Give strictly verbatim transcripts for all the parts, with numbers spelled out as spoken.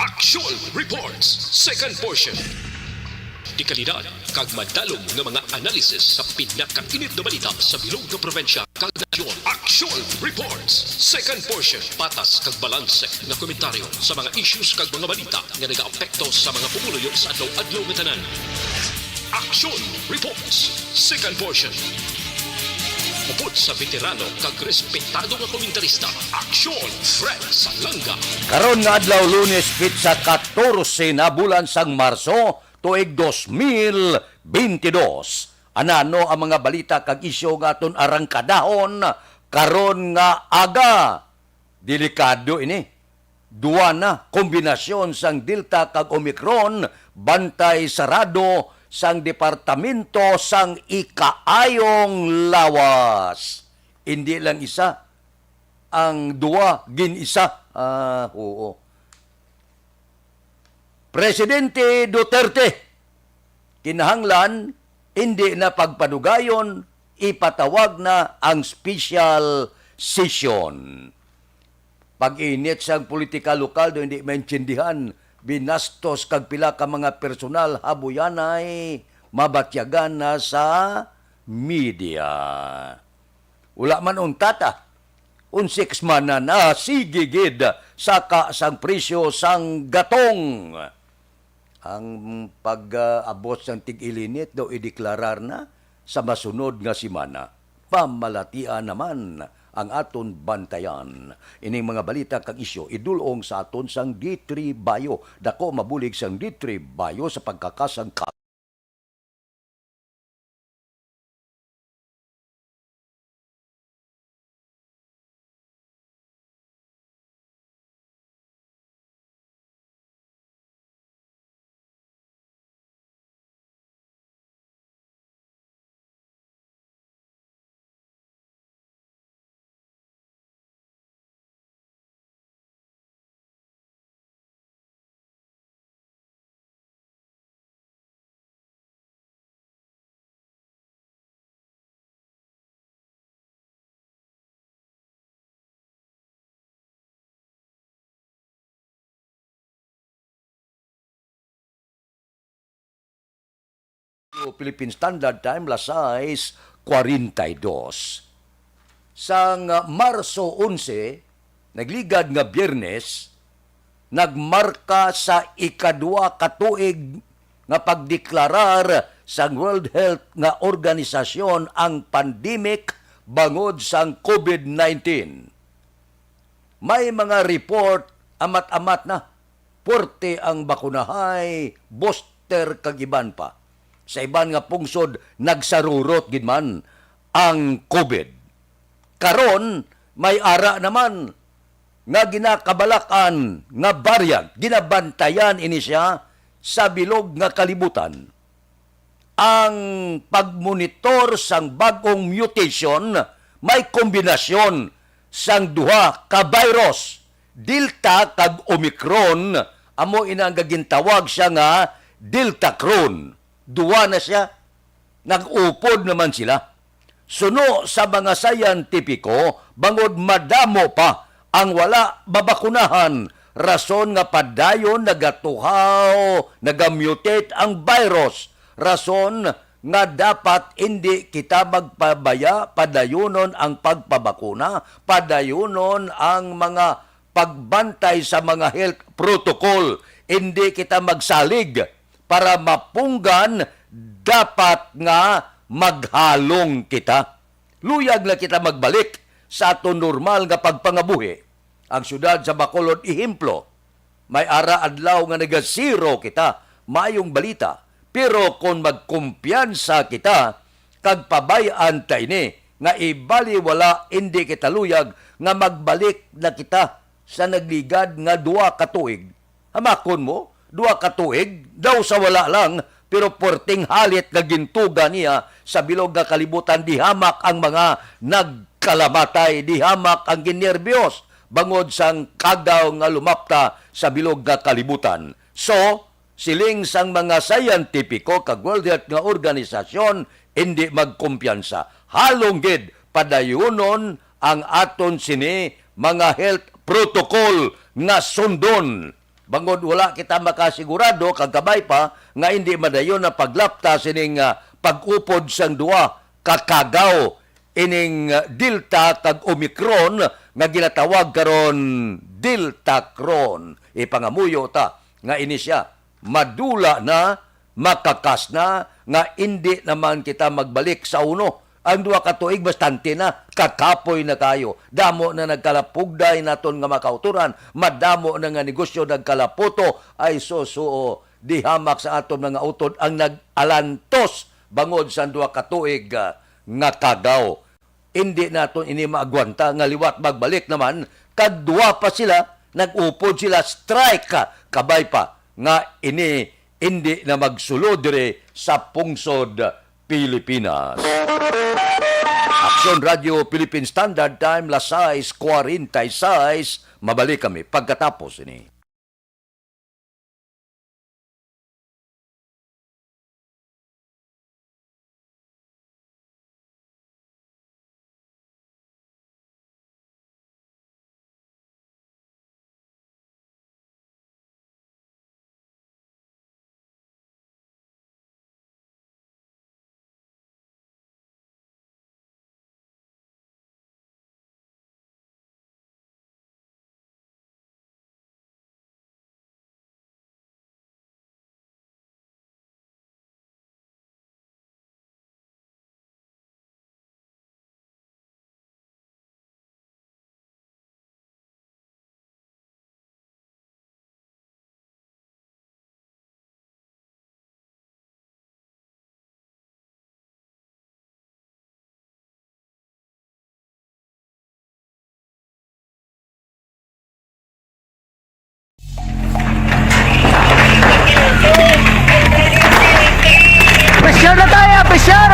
Action Reports, second portion. Dekalidad kag madalom nga mga analysis sa pinakainit nga balita sa bilog nga probinsya kag nasyon. Action Reports, second portion. Patas kag balanse nga komentaryo sa mga issues kag mga balita nga nagaapekto sa mga pumuluyo sa adlaw-adlaw nga tanan. Action Reports, second portion. Upod sa veterano kag respetado nga komentarista, Action Fred Salanga. Karon nga adlaw, Lunes, petsa katorse na bulan sang Marso, tuig dos mil bentidós. Anano ang mga balita kag isyu nga aton arangkadahon karon nga aga? Delikado ini. Duwa na kombinasyon sang Delta kag Omicron, bantay sarado sang Departamento sang Ikaayong Lawas. Indi lang isa, ang duwa gin-isa. Ah, oo. Presidente Duterte, kinahanglan indi na pagpadugayon, ipatawag na ang special session. Pag-init sang politika lokal, do hindi maintindihan, binastos kag pila ka mga personal, habuyanay, mabatyagan na sa media. Wala man untata, unsik semana na, sige gid, saka sang presyo sang gatong. Ang pag-abot sang tig-ilinit daw ideklarar na sa masunod nga semana. Pamalatian naman ang aton bantayan. Ining mga balita kag isyu idul-ong sa aton sang D three Bio. Dako mabulig sang D three Bio sa pagkakasangka. Philippine Standard Time, las sais cuarenta y dos. Sang Marso onse, nagligad nga Biyernes, nagmarka sa ikadua ka tuig nga pagdeklarar sang World Health nga Organisasyon ang pandemic bangod sang COVID nineteen. May mga report, amat-amat na, puwerte ang bakunahay, booster kag iban pa. Sa iban nga pungsod, nagsarurot gid man ang COVID. Karon, may ara naman nga ginakabalak-an nga variant. Ginabantayan ini sia sa bilog nga kalibutan. Ang pagmonitor sang bag-ong mutation may kombinasyon sang duha ka virus, Delta kag Omicron, amo ina nga gintawag sia nga Deltacron. Duha na sia. Nag-upod naman sila. Suno sa mga siyentipiko, bangod madamo pa ang wala mabakunahan, rason nga padayon nagatuhaw, nagamutate ang virus, rason nga dapat indi kita magpabaya, padayunon ang pagpabakuna, padayunon ang mga pagbantay sa mga health protocol, indi kita magsalig para mapunggan, dapat nga maghalong kita. Luyag na kita magbalik sa aton normal nga pagpangabuhi. Ang siyudad sa Bacolod, ehemplo, may ara adlaw nga naga-zero kita, maayong balita. Pero kon magkumpiyansa kita kag pabay-an ta ini nga ibaliwala, indi kita luyag nga magbalik na kita sa nagligad nga duha ka tuig. Hamakon mo, duha ka tuig, daw sa wala lang, pero puwerteng halit nga gintuga niya sa bilog nga kalibutan, di hamak ang mga nagkalamatay, di hamak ang ginerbiyos bangod sang kagaw nga lumapta sa bilog nga kalibutan. So, siling sang mga siyentipiko kag World Health nga organisasyon, indi magkumpiyansa. Halong gid padayunon ang aton sini mga health protocol nga sundon. Bangod wala kita makasigurado kag kabay pa nga indi madayon ang paglapta sining, ah, pag-upod sang duha ka kagaw ining, ah, Delta kag Omicron nga ginatawag karon Deltacron. Ipangamuyo ta nga ini sia madula na, makakas na, nga indi naman kita magbalik sa uno. Ang duha ka tuig, bastante na, kakapoy na kayo. Damo na nagkalapugday naton nga mga kautoran, madamo na nga negosyo nagkalaputo. Ay susuo, di hamak sa aton mga utod ang nag-alantos bangod sa duha ka tuig, ah, nga kagaw. Indi naton ini maagwanta nga liwat magbalik naman, kag duwa pa sila, nag-upod sila, strike, kabay pa nga ini indi na magsulod diri sa pungsod Pilipinas. Aksyon Radio Philippine Standard Time, las sais cuarenta y seis. Mabalik kami pagkatapos ini. Pressure na tayo, pressure!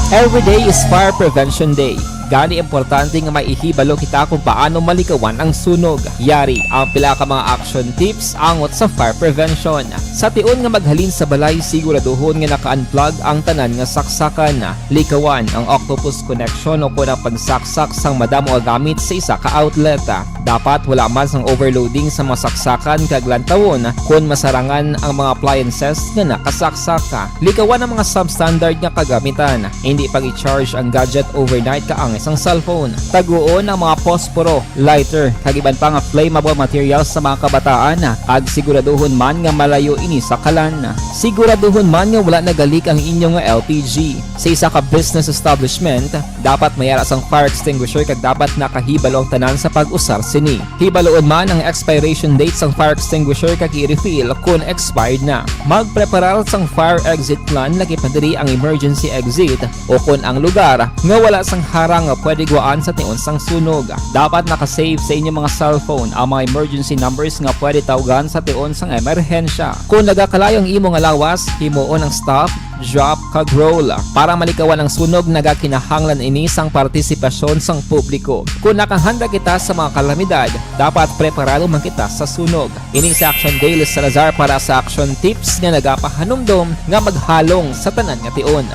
Every day is Fire Prevention Day. Gani, importante nga may ihibalo kita kung paano malikawan ang sunog. Yari ang pila ka mga action tips angot sa fire prevention. Sa tion nga maghalin sa balay, siguraduhon nga naka-unplug ang tanan nga saksakan. Likawan ang octopus connection o kon ang pagsaksak sang madamo nga gamit sa isa ka outlet. Dapat wala man sang overloading sa mga saksakan kag lantawon kon masarangan ang mga appliances nga nakasaksak. Likawan ang mga substandard nga kagamitan. Hindi pag-i-charge ang gadget overnight kaangay sang cellphone. Taguon ang mga posporo, lighter, kag iban pa nga flammable materials sa mga kabataan, kag siguraduhon man nga malayo ini sa kalan. Siguraduhon man nga wala nagalik ang inyo nga L P G. Sa isa ka business establishment, dapat may ara sang fire extinguisher kag dapat nakahibalo ang tanan sa pag-usar sini. Hibaluon man ang expiration date sang fire extinguisher kag i-refill kon expired na. Magpreparar sang fire exit plan, lakip na diri ang emergency exit o kon ang lugar nga wala sang harang nga pwede gwaan sa tion sang sunog. Dapat naka-save sa inyo mga cellphone ang mga emergency numbers nga pwede tawgan sa tion sang emerhensya. Kon nagakalayo ang imo nga lawas, himuon ang stop, drop, kag roll. Para malikawan ang sunog, nagakinahanglan ini sang partisipasyon sang publiko. Kon nakahanda kita sa mga kalamidad, dapat preparado man kita sa sunog. Ini si Action Daily Salazar para sa Action Tips nga nagapahanumdom nga maghalong sa tanan nga tion.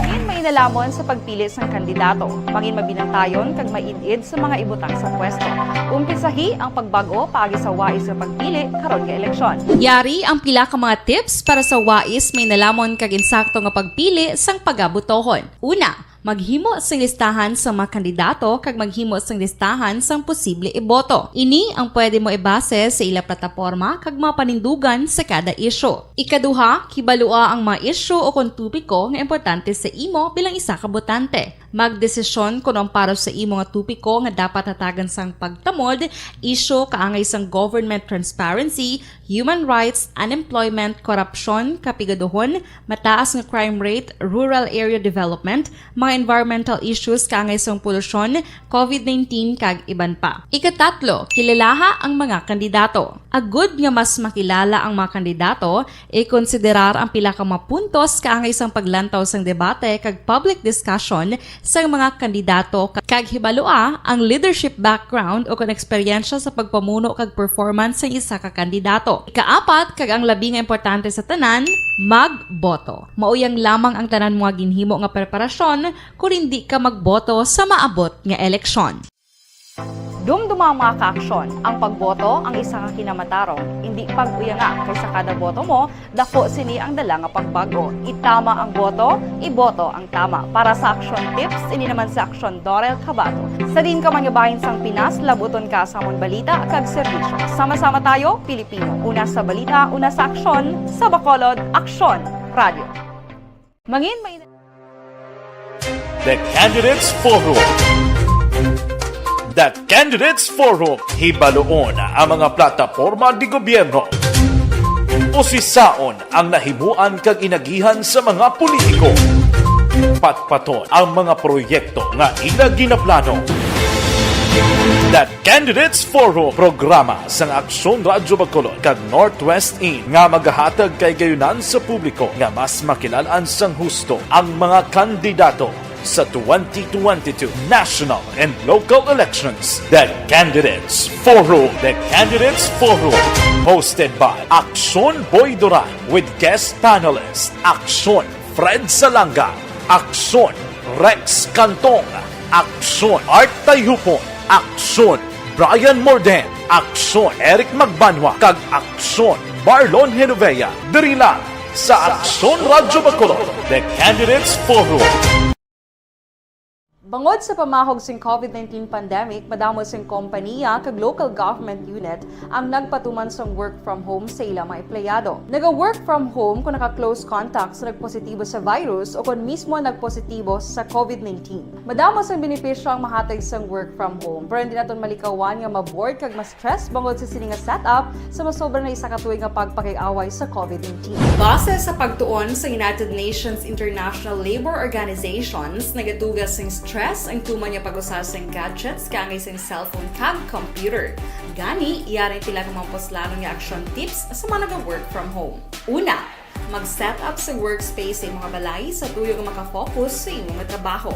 Mangin mainalamon sa pagpili sang kandidato. Mangin mabinantayon kag maid-id sa mga ibutang sa pwesto. Umpisahi ang pagbag-o paagi sa wais nga pagpili karon nga eleksyon. Yari ang pila ka mga tips para sa wais, mainalamon kag insakto nga pagpili sang pagabutohon. Una, maghimo sing listahan sa mga kandidato kag maghimo sing listahan sang posible iboto. Ini ang pwede mo ibase sa ila plataporma kag mga panindugan sa kada isyu. Ikaduha, kibalua ang mga isyu o kon topiko nga importante sa imo bilang isa ka botante. Magdesisyon kon ang para sa imo nga topiko nga dapat hatagan sang pagtamod, isyu kaangay sang government transparency, human rights, unemployment, korupsyon, kapigaduhon, mataas nga crime rate, rural area development, mga environmental issues kaangay sang polusyon, covid nineteen, kag iban pa. Ikatatlo, kilalaha ang mga kandidato. Agud nga mas makilala ang mga kandidato, ikonsiderar ang pila ka mga puntos kaangay sang paglantaw sang debate kag public discussion sang mga kandidato, kag hibalua ang leadership background o kon eksperyensya sa pagpamuno kag performance sang isa ka kandidato. Ikaapat, kag ang labi nga importante sa tanan, magboto. Mao yang lamang ang tanan mga ginhimo nga preparasyon kon hindi ka magboto sa maabot nga eleksyon. Dumduma ang mga kaaksyon. Ang pagboto ang isa ka kinamatarong. Hindi pag-uyanga, kay sa kada boto mo, dako sini ang dala nga pagbago. Itama ang boto, iboto ang tama. Para sa Aksyon Tips, ini naman si Aksyon Dorel Cabato. Sa diin ka man nga bahin sang Pinas, labuton ka sa amon balita kag serbisyo. Sama-sama tayo, Pilipino. Una sa balita, una sa aksyon, sa Bacolod, Aksyon Radio. Mangin may The Candidates Forum. The Candidates Forum. Hibaluon ang mga plataporma di gobyerno. Usisaon ang nahimuan kag inagihan sa mga politiko. Patpaton ang mga proyekto nga ila ginaplano. The Candidates Forum, programa sang Aksyon Radyo Bacolod kag Northwest In nga magahatag kay gayunan sa publiko nga mas makilal-an sang husto ang mga kandidato sa twenty twenty-two national and local elections. The Candidates Forum. The Candidates Forum, hosted by Aksyon Boy Duran with guest panelist Aksyon Fred Salanga, Aksyon Rex Cantong, Aksyon Art Tayhupon, Aksyon Brian Morden, Aksyon Eric Magbanwa, kag Aksyon Marlon Genovea. Diri lang sa Aksyon Radyo Bacolod, The Candidates Forum. Bangod sa pamahog sing covid nineteen pandemic, madamo sing kompaniya kag local government unit ang nagpatuman sang work from home sa ila mga empleyado. Naga-work from home kung naka-close contact sa nagpositibo sa virus o kon mismo nagpositibo sa covid nineteen. Madamo sang benepisyo ang mahatag sang work from home, pero hindi naton malikawan nga ma-bored kag ma-stress bangod sa sini nga setup sa masobra na isa ka tuig nga pagpakig-away sa covid nineteen. Base sa pagtuon sa United Nations International Labour Organizations, nagatuga sing stress ang tuman nga pag-usa sing gadgets kaangay sing cellphone kag computer. Gani, yari sila nga mga puslanon nga action tips sa mga naga-work from home. Una, mag-set up sa workspace sa imong balay sa tuyo nga makafocus sa imong trabaho.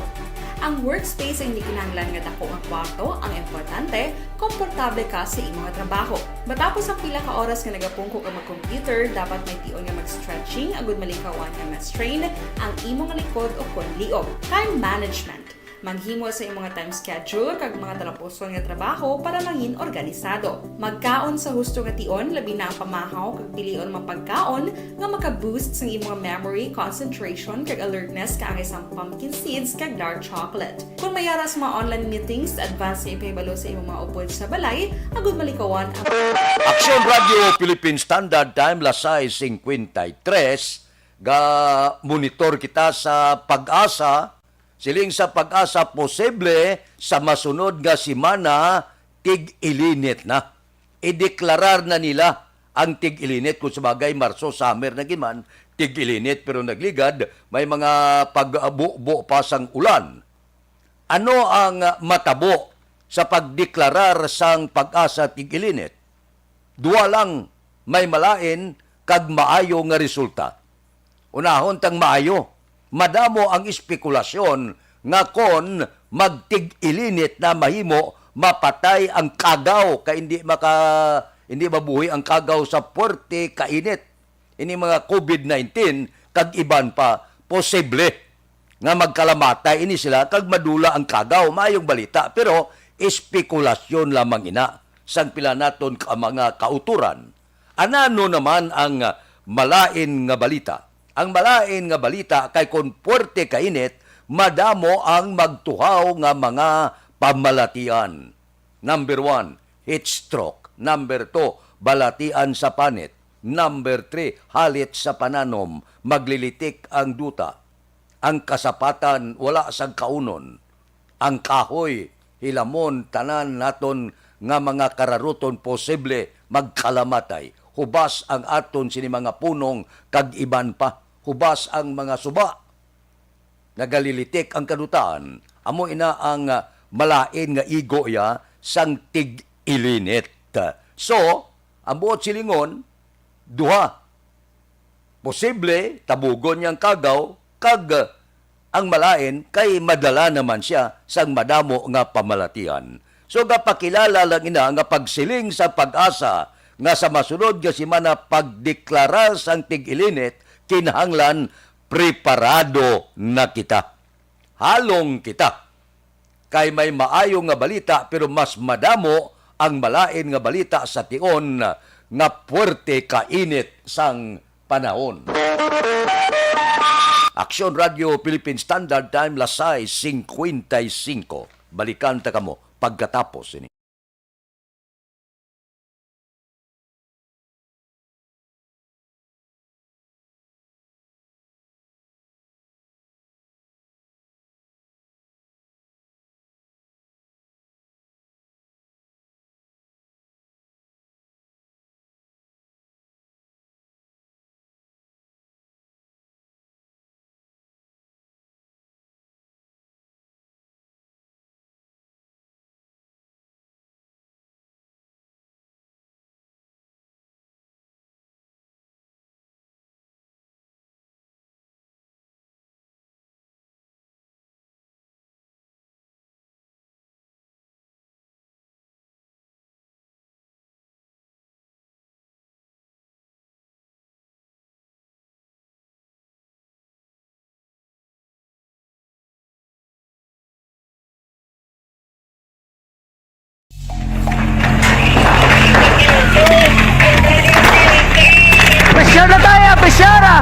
Ang workspace ay hindi kinahanglan nga dako nga kwarto, ang importante, komportable ka sa imong trabaho. Matapos ang pila ka oras nga nagapungko ka mag-computer, dapat may tion nga mag-stretching agud malikawan nga ma-strain ang imong likod o kon liog. Time management. Maghimo sa imong time schedule kag mga talapuson nga trabaho para mangin organisado. Magkaon sa husto nga tion, labi na ang pamahaw kag pilion mga pagkaon nga maka-boost sang imong memory, concentration, kag alertness kaangay sang pumpkin seeds kag dark chocolate. Kung may ara sa mga online meetings, advance nga ipahibalo sa imong mga upod sa balay agud malikawan ang Aksyon Radio Philippine Standard Time, las sais cincuenta y tres. Ga-monitor kita sa PAGASA. Siling sa PAGASA, posible sa masunod nga semana, tig-ilinit na. Ideklarar na nila ang tig-ilinit. Kung sabagay, Marso, summer na gid man, tig-ilinit, pero nagligad, may mga pagbubo pa sang ulan. Ano ang matabo sa pagdeklarar sang PAGASA tig-ilinit? Duha lang may malain kag maayo nga resulta. Unahon tang maayo, madamo ang espekulasyon nga kon magtig-ilinit na, mahimo mapatay ang kagaw, kay hindi maka-, hindi mabuhi ang kagaw sa puwerte ka init. Ini mga covid nineteen kag iban pa, posible nga magkalamatay ini sila kag madula ang kagaw. Maayong balita, pero espekulasyon lamang ina sang pila naton ka mga kautoran. Anano naman ang, ah, malain nga balita? Ang malain nga balita kay kon puwerte ka init, madamo ang magtuhaw nga mga pamalatian. Number one, heat stroke. Number two, balatian sa panit. Number three, halit sa pananom, maglilitik ang duta. Ang kasapatan wala sang kaunon. Ang kahoy, hilamon, tanan naton nga mga kararuton posible magkalamatay. Hubas ang aton sini mga punong kag iban pa. Hubas ang mga suba. Nagalilitik ang kadutaan. Amo ina ang, ah, malain nga igo iya sang tig-ilinit. So, ang buot silingon, duha. Posible, tabugon niya ang kagaw, kag, ah, ang malain kay madala naman siya sang madamo nga pamalatian. So, gapakilala lang ina nga pagsiling sa PAGASA nga sa masunod nga semana pagdeklara sang tig-ilinit, kinahanglan preparado na kita. Halong kita. Kay may maayo nga balita, pero mas madamo ang malain nga balita sa tion nga puwerte ka init sang panahon. Aksyon Radio Philippine Standard Time, las sais cincuenta y cinco. Balikan ta kamo pagkatapos sini. Pressure na tayo, pressure na!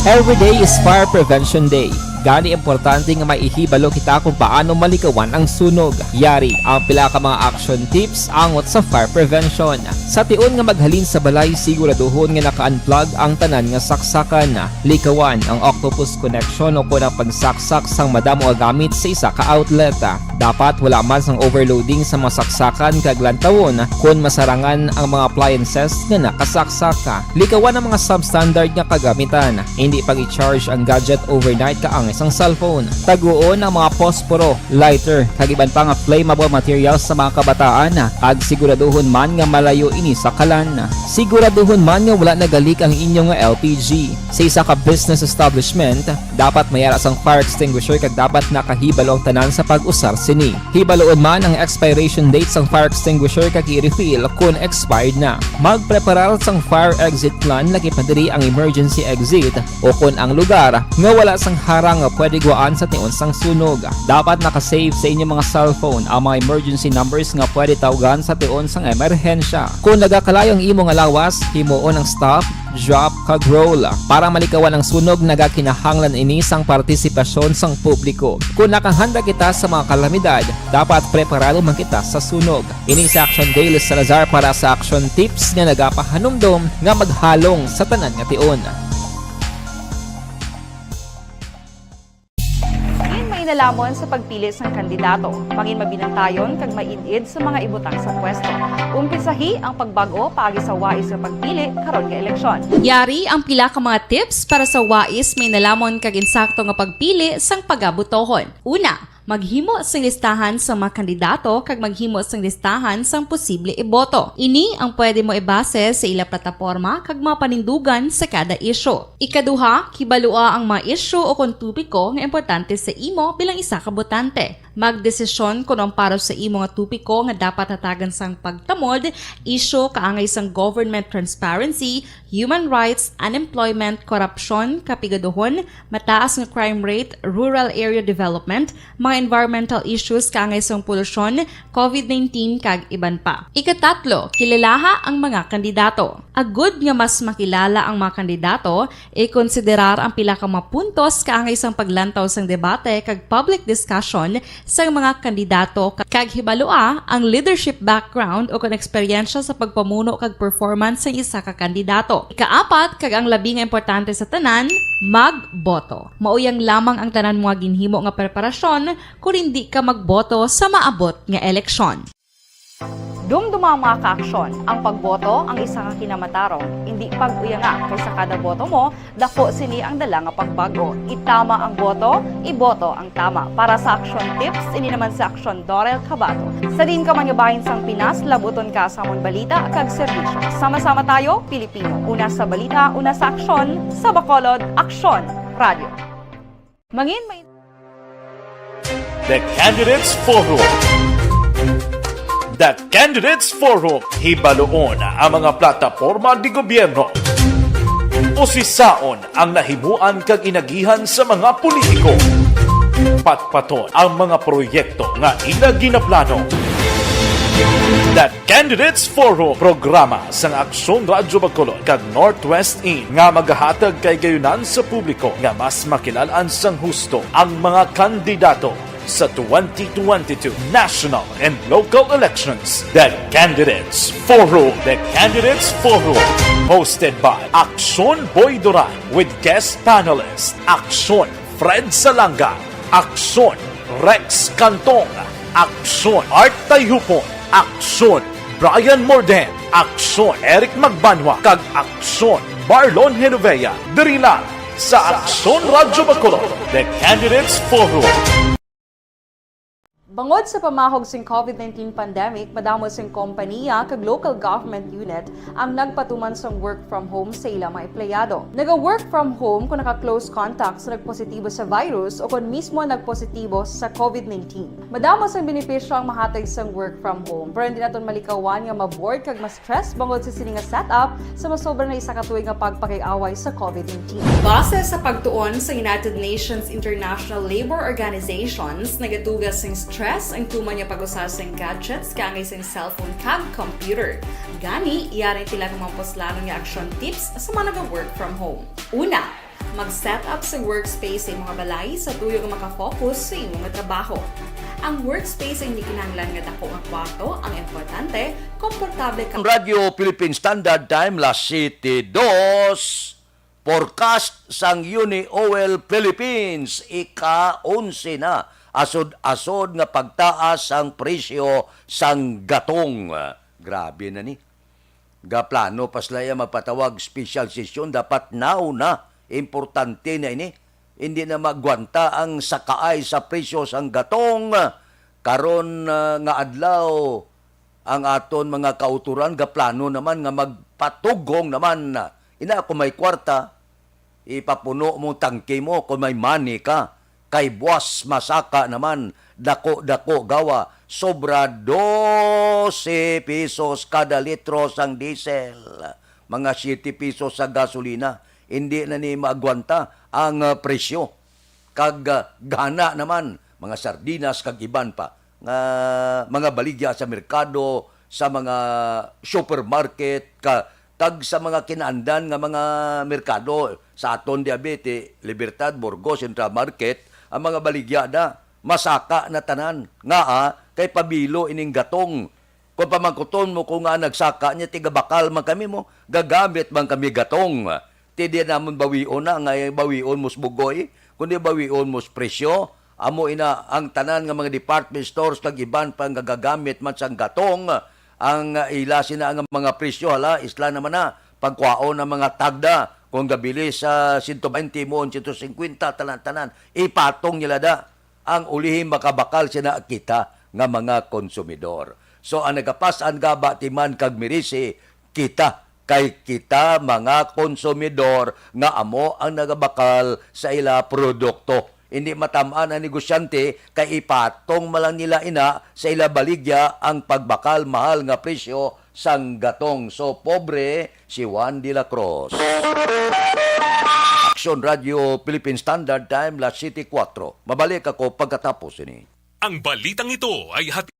Every day is Fire Prevention Day. Gani, importante nga may ihibalo kita kung paano malikawan ang sunog. Yari ang pila ka mga action tips angot sa fire prevention. Sa tion nga maghalin sa balay, siguraduhon nga naka-unplug ang tanan nga saksakan. Likawan ang octopus connection o kon ang pagsaksak sang madamo nga gamit sa isa ka outlet. Dapat wala man sang overloading sa mga saksakan kag lantawon kon masarangan ang mga appliances nga nakasaksak. Likawan ang mga substandard nga kagamitan. Indi pag-i-charge ang gadget overnight kaangay sang cellphone. Taguon ang mga posporo, lighter, kag iban pa nga flammable materials sa mga kabataan, kag siguraduhon man nga malayo ini sa kalan. Siguraduhon man nga wala nagalik ang inyo nga L P G. Sa isa ka business establishment, dapat may ara sang fire extinguisher kag dapat nakahibalo ang tanan sa pag-usar sini. Hibaluon man ang expiration date sang fire extinguisher kag i-refill kon expired na. Magpreparar sang fire exit plan, lakip na diri ang emergency exit o kon ang lugar nga wala sang harang nga pwede gwaan sa tion sang sunog. Dapat naka-save sa inyo mga cellphone ang mga emergency numbers nga pwede tawgan sa tion sang emerhensya. Kon nagakalayo ang imo nga lawas, himuon ang stop, drop, kag roll. Para malikawan ang sunog, nagakinahanglan ini sang partisipasyon sang publiko. Kon nakahanda kita sa mga kalamidad, dapat preparado man kita sa sunog. Ini si Action Daily Salazar para sa Action Tips nga nagapahanumdom nga maghalong sa tanan nga tion. Diin mainalhamon sa pagpili sang kandidato, mangin mabinantayon kag maid-id sa mga ibutang sa pwesto. Umpisahi ang pagbag-o paagi sa wais nga pagpili karon nga eleksyon. Yari ang pila ka mga tips para sa wais, mainalhamon kag insakto nga pagpili sang pagabotohon. Una, maghimo sing listahan sa mga kandidato kag maghimo sing listahan sang posible iboto. Ini ang pwede mo ibase sa ila plataporma kag mga panindugan sa kada isyu. Ikaduha, kibalua ang mga isyu o kon topiko nga importante sa imo bilang isa ka botante. Magdesisyon kon ang para sa imo nga topiko nga dapat hatagan sang pagtamod, isyu kaangay sang government transparency, human rights, unemployment, korupsyon, kapigaduhon, mataas nga crime rate, rural area development, mga environmental issues kaangay sang polusyon, covid nineteen, kag iban pa. Ikatatlo, kilalaha ang mga kandidato. Agud nga mas makilala ang mga kandidato, ikonsiderar ang pila ka mga puntos kaangay sang paglantaw sang debate kag public discussion sang mga kandidato, ka-, kag hibalua ang leadership background o kon eksperyensya sa pagpamuno kag performance sang isa ka kandidato. Ikaapat, kag ang labi nga importante sa tanan, magboto. Mauyang lamang ang tanan mo nga ginhimo nga preparasyon kon indi ka magboto sa maabot nga eleksyon. Dumduma ang mga kaaksyon, ang pagboto ang isa ka kinamatarong, indi pag-uyanga, kay sa kada boto mo, dako sini ang dala nga pagbago. Itama ang boto, iboto ang tama. Para sa Aksyon Tips, ini naman si Aksyon Dorel Cabato. Sa diin ka man nga bahin sang Pinas, labuton ka sa amon balita kag serbisyo. Sama-sama tayo, Pilipino. Una sa balita, una sa aksyon, sa Bacolod, Aksyon Radio. Mangin may The Candidates Forum. The Candidates Forum, hibaluon ang mga plataporma di gobyerno. Usisaon ang nahimuan kag inagihan sa mga politiko. Patpaton ang mga proyekto nga ila ginaplano. The Candidates Forum, programa sang Aksyon Radyo Bacolod kag Northwest In nga magahatag kay gayunan sa publiko nga mas makilal-an sang husto ang mga kandidato sa twenty twenty-two national and local elections. The Candidates Forum. The Candidates Forum, hosted by Aksyon Boy Duran with guest panelist Aksyon Fred Salanga, Aksyon Rex Cantong, Aksyon Art Tayhupon, Aksyon Brian Morden, Aksyon Eric Magbanwa, kag Aksyon Marlon Genovea. Diri lang sa Aksyon Radyo Bacolod, The Candidates Forum. Bangod sa pamahog sing covid nineteen pandemic, madamo sing kompanya kag local government unit ang nagpatuman sang work from home sa ila mga empleyado. Naga-work from home kon naka-close contact sa nagpositibo sa virus o kon mismo nagpositibo sa covid nineteen. Madamo sang benepisyo ang mahatag sang work from home, pero hindi naton malikawan nga ma-bored kag ma-stress bangod sa sini nga setup sa masobra na isa ka tuig nga pagpakig-away sa covid nineteen. Base sa pagtuon sa United Nations International Labour Organizations, nagaduga sing stress ang tuman nga pag-usa sing gadgets kaangay sing cellphone kag computer. Gani, yari ang pila ka mga puslanon nga action tips sa mga naga-work from home. Una, mag-set up sa workspace sa imong balay sa tuyo nga makafocus sa imo nga trabaho. Ang workspace ay hindi kinahanglan nga dako nga kwarto, ang importante, komportable ka. Radyo Philippine Standard Time, las siyete dos. Forecast sang Uni Oil Philippines, ika-onse na asod-asod nga pagtaas sang presyo sang gatong. Grabe na ni. Gaplano pa sila iya magpatawag special session, dapat now na. Importante na ini. Hindi na magwanta ang sakaay sa presyo sang gatong. Karon, ah, nga adlaw, ang aton mga kautoran gaplano naman nga magpatughong naman. Ina, kung may kwarta, ipapuno mo tangke mo kung may money ka. Kay buwas masaka naman, dako-dako gawa, sobra dose pesos kada litro sang diesel, mga siyete pesos sa gasolina. Hindi na ni maagwanta ang, ah, presyo. Kag, ah, gana naman, mga sardinas kag iban pa nga mga baligya sa merkado, sa mga supermarket, ka, kag sa mga kinaandan nga mga merkado. Sa aton diabetes, Libertad, Burgos, Central Market, ang mga baligya na masaka na tanan. Ngaa? Kay pabilo ining gatong. Kung pamangkuton mo ko nga nagsaka niya, tigabakal man kami mo, gagamit man kami gatong. Ti di namon bawion na, nga bawion mos bugoy, kundi bawion mos presyo. Amo ina ang tanan nga mga department stores kag iban pa nga gagamit man sang gatong, ang ila sina nga mga presyo, hala, isla naman na, pagkwaon ang mga tagda, kung gabili sa siyento baynte mo, siyento singkwenta, tanan-tanan, ipatong nila da. Ang ulihi makabakal sina kita nga mga konsumidor. So, ang nagapas-an gaba timan kag mirisi, kita, kay kita mga konsumidor nga amo ang nagabakal sa ila produkto. Hindi matam-an ang negosyante kay ipatong man lang nila ina sa ila baligya ang pagbakal mahal nga presyo sang gatong. So, pobre si Juan de la Cruz. Aksyon Radio Philippine Standard Time, las siyete kuwatro. Mabalik ako pagkatapos ini. Ang balitang ito ay hatid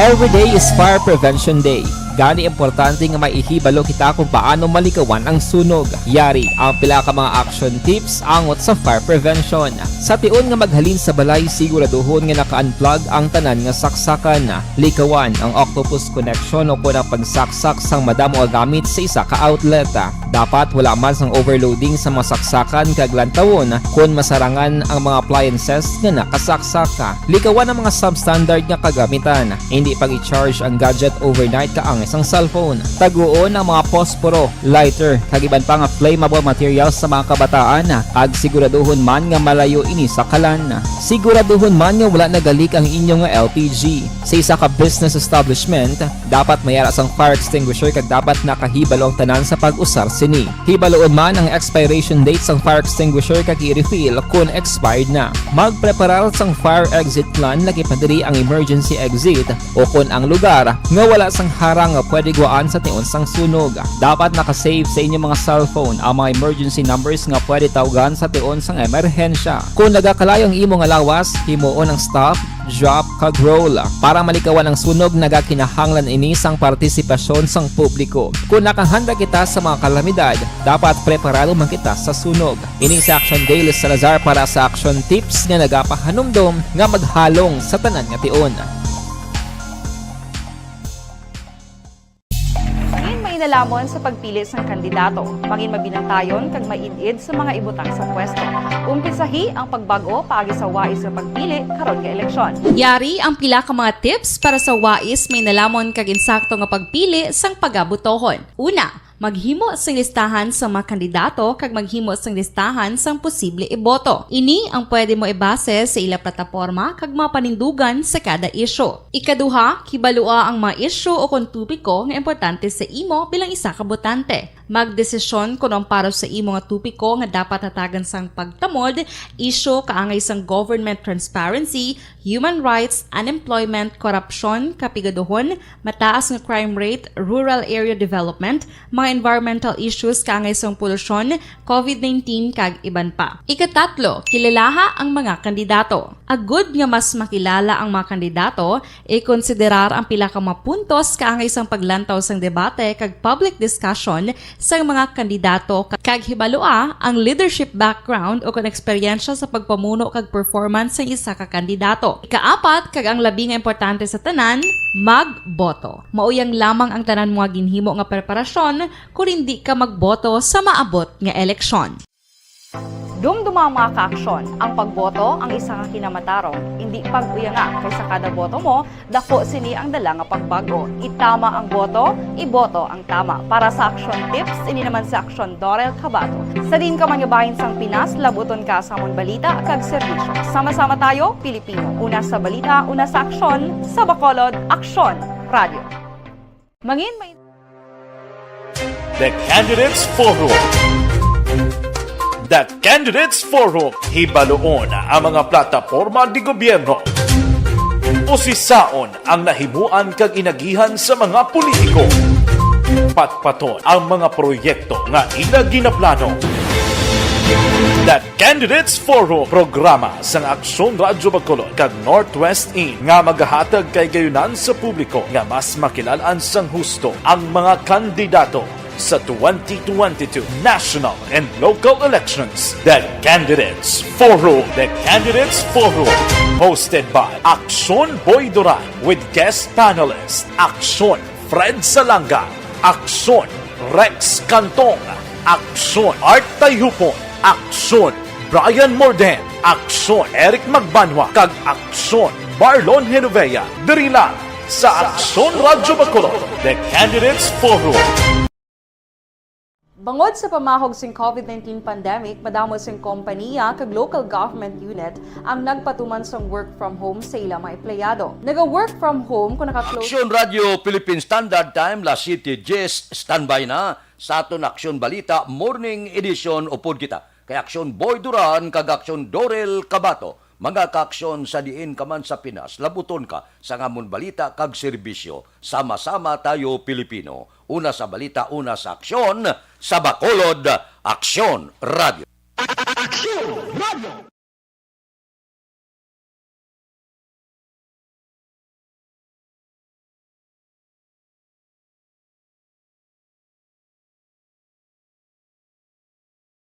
Every day is Fire Prevention Day. Gani, importante nga maihibalo kita kung paano malikawan ang sunog. Yari ang pila ka mga action tips angot sa fire prevention. Sa tion nga maghalin sa balay, siguraduhon nga naka-unplug ang tanan nga saksakan. Likawan ang octopus connection o kon ang pagsaksak sang madamo nga gamit sa isa ka outlet. Dapat wala man sang overloading sa mga saksakan kag lantawon kon masarangan ang mga appliances nga nakasaksak. Likawan ang mga substandard nga kagamitan. Hindi pag-i-charge ang gadget overnight kaangay sang cellphone. Taguon ang mga posporo, lighter, kag iban pa nga flammable materials sa mga kabataan, kag siguraduhon man nga malayo ini sa kalan. Siguraduhon man nga wala nagalik ang inyo nga L P G. Sa isa ka business establishment, dapat may ara sang fire extinguisher kag dapat nakahibalo ang tanan sa pag-usar sini. Hibaloon man ang expiration date sang fire extinguisher kag i-refill kon expired na. Magpreparar sang fire exit plan, lagi pa diri ang emergency exit, o kon ang lugar nga wala sang harang nga pwede guwaan sa tion sang sunog. Dapat naka-save sa inyong mga cellphone ang mga emergency numbers nga pwede tawgan sa tion sang emerhensya. Kon nagakalayo ang imo nga lawas, himuon ang stop, drop, kag roll. Para malikawan ang sunog, nagakinahanglan ini sang partisipasyon sang publiko. Kon nakahanda kita sa mga kalamidad, dapat preparado man kita sa sunog. Ini si Action Daily Salazar para sa Action Tips nga nagapahanumdom nga maghalong sa tanan nga tion. Mangin mainalamon sa pagpili sang kandidato. Mangin mabinantayon kag maid-id sa mga ibutang sa pwesto. Umpisahi ang pagbag-o paagi sa wais nga pagpili karon nga eleksyon. Yari ang pila ka mga tips para sa wais, mainalamon kag insakto nga pagpili sang pagabotohon. Una, maghimo sing listahan sa mga kandidato kag maghimo sing listahan sang posible iboto. Ini ang pwede mo ibase sa ila plataporma kag mga panindugan sa kada isyu. Ikaduha, kibalua ang mga isyu o kon topiko nga importante sa imo bilang isa ka botante. Magdesisyon kon ang para sa imo nga topiko nga dapat hatagan sang pagtamod, isyu kaangay sang government transparency, human rights, unemployment, korupsyon, kapigaduhon, mataas nga crime rate, rural area development, mga environmental issues kaangay sang polusyon, covid nineteen, kag iban pa. Ikatatlo, kilalaha ang mga kandidato. Agud nga mas makilala ang mga kandidato, ikonsiderar ang pila ka mga puntos kaangay sang paglantaw sang debate kag public discussion sang mga kandidato, kag hibalua ang leadership background o kon eksperyensya sa pagpamuno kag performance sang isa ka kandidato. Ikaapat, kag ang labi nga importante sa tanan, magboto. Mauyang lamang ang tanan mo nga ginhimo nga preparasyon kon indi ka magboto sa maabot nga eleksyon. Dumduma ang mga kaaksyon. Ang pagboto ang isa ka kinamatarong. Indi pag-uyanga, kay sa kada boto mo, dako sini ang dala nga pagbago. Itama ang boto, iboto ang tama. Para sa Action Tips, ini naman si Action Dorel Cabato. Sa diin ka man nga bahin sang Pinas, labuton ka sa amon balita kag serbisyo. Sama-sama tayo, Pilipino. Una sa balita, una sa aksyon, sa Bacolod, Aksyon Radio. Mangin may The Candidates Forum. The Candidates Forum, hibaluon ang mga plataporma di gobyerno. Usisaon ang nahimuan kag inagihan sa mga politiko. Patpaton ang mga proyekto nga ila ginaplano. The Candidates Forum, programa sang Aksyon Radyo Bacolod kag Northwest In nga magahatag kay gayunan sa publiko nga mas makilalaan sang husto ang mga kandidato sa twenty twenty-two national and local elections. The Candidates Forum. The Candidates Forum, hosted by Aksyon Boy Duran with guest panelist Aksyon Fred Salanga, Aksyon Rex Cantong, Aksyon Art Tayhupon, Aksyon Brian Morden, Aksyon Eric Magbanwa, kag Aksyon Marlon Genovea, diri lang sa Aksyon Radyo Bacolod, The Candidates Forum. Bangod sa pamahog sing covid nineteen pandemic, madamo sing kompaniya kag local government unit ang nagpatuman sang work from home sa ila mga empleyado. Naga-work from home kon naka-close. Aksyon Radyo Philippine Standard Time, las siete diez, standby na sa aton Aksyon Balita Morning Edition. Upod kita kay Aksyon Boy Duran kag Aksyon Dorel Cabato. Mga kaaksyon, sa diin ka man sa Pinas, labuton ka sa amon balita kag serbisyo. Sama-sama tayo, Pilipino. Una sa balita, una sa aksyon, sa Bacolod, Aksyon Radio. Aksyon Radio!